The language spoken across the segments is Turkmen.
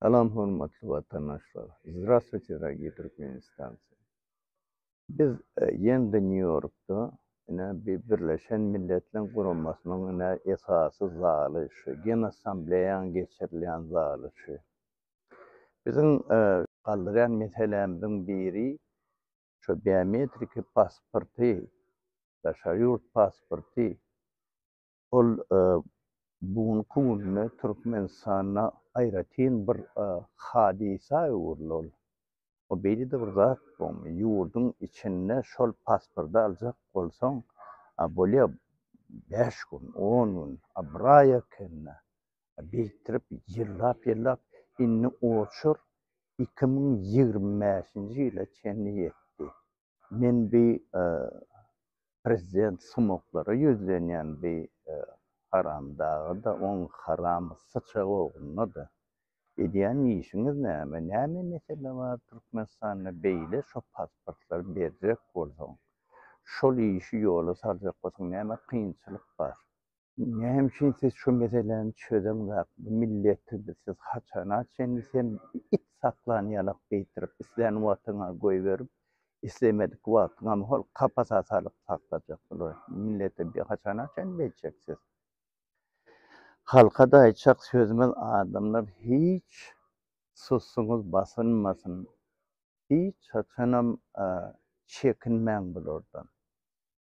Salam hormatly watandaşlar! Zdrastwuyte dragiye Türkmenistancy! Biz ýene-de Nýu-Ýorkda ine bi Birleşen Milletleň Guramasynyň ine esasy zaly şu, Genassambleýaň geçirilýän zaly şu. Biziň galdyrýan meselämiziň biri şu biometriki pasporty, daşary ýurt pasporty Ol bu günki günde Türkmenistanda aýratyn bir hadysa öwrüldi ol. O beýle-de bir zat bormy, ýurduň içinde şol pasporty aljak bolsaň, a bolýa bäş gün, on gün, a bir aý ekende, a beýtdirip ýyllap-ýyllap indi oçur 2025-nji ýyla çenli ýetdi. Men bi prezident sumoklara ýüzlenýän bi haramdaga-da oň haram syçak ogluna-da. Edýän işiňiz näme? Näme mesele bar Türkmenistanda beýle şo pasportlary berjek bolsaň, şol işi ýola saljak bolsaň näme kynçylyk bar? Näme üçin siz şu meseläni çözeňzak bu milleti siz haçana çenli sen it saklan ýalak beýtirip islän wagtyňa goýberip islemedik wagtyňam hol kapasa salyp saklajak bular milleti bir haçana çenli beýtjek siz halkada aýtjak sözümiz adamlar hiç sussuňyz basylmasyn hiç haçanam çekinmäň bulardan.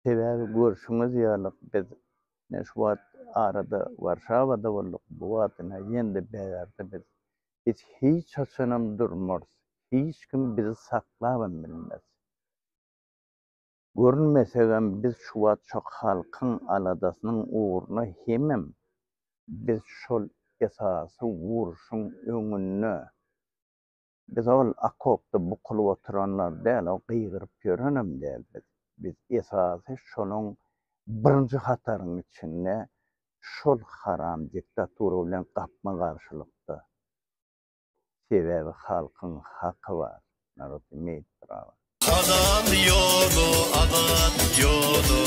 Sebäbi görşüňiz ýaly biz ine şu wagt arada Warşawada bolduk, bu wagt ine ýene-de bärde biz. Biz hiç haçanam durmarys, hiç kim bizi saklabam bilmez. Görünmesegem biz şu wagt şo halkyň aladasynyň ugruna hemem biz şol esasy urşuň öňünde Biz ol okopda bukulyp oturanlar däl, o gygyryp ýörenem däl biz. Biz esasy şonuň birinji hataryň içinde şol haram diktatura bilen gapma-garşylykda. Sebäbi halkyň haky bar. Narod imeýt prawa. Halal ýoly azat ýoly.